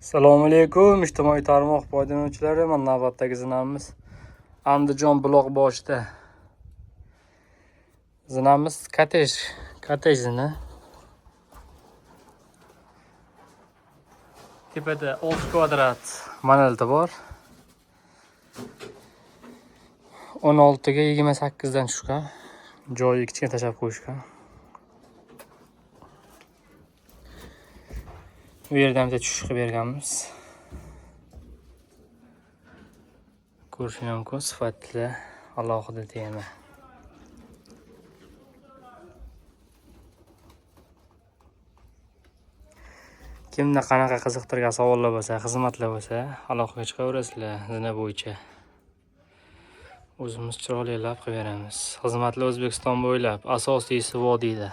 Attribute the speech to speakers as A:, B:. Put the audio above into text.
A: Assalomu alaykum, ijtimoiy tarmoq foydalanuvchilari. Mana navbatdagi zinamiz Andijon Buloqboshida. Zinamiz kottej, kottej zina. Tepada 6 kvadrat monoliti bor. 16 ga 28 dan tushgan. Joyi kichkina tashlab qo'yishgan. Bu yerdan bitta tushish qilib berganmiz. Ko'rishingiz mumkin, sifatli alohida tema. Kimda qanaqa qiziqtirgan savollar bo'lsa, xizmatlar bo'lsa, aloqaga chiqaverasizlar zina bo'yicha. O'zimiz chiroylilab qilib beramiz. Xizmatlar O'zbekiston bo'ylab, asosiysi vodiyda.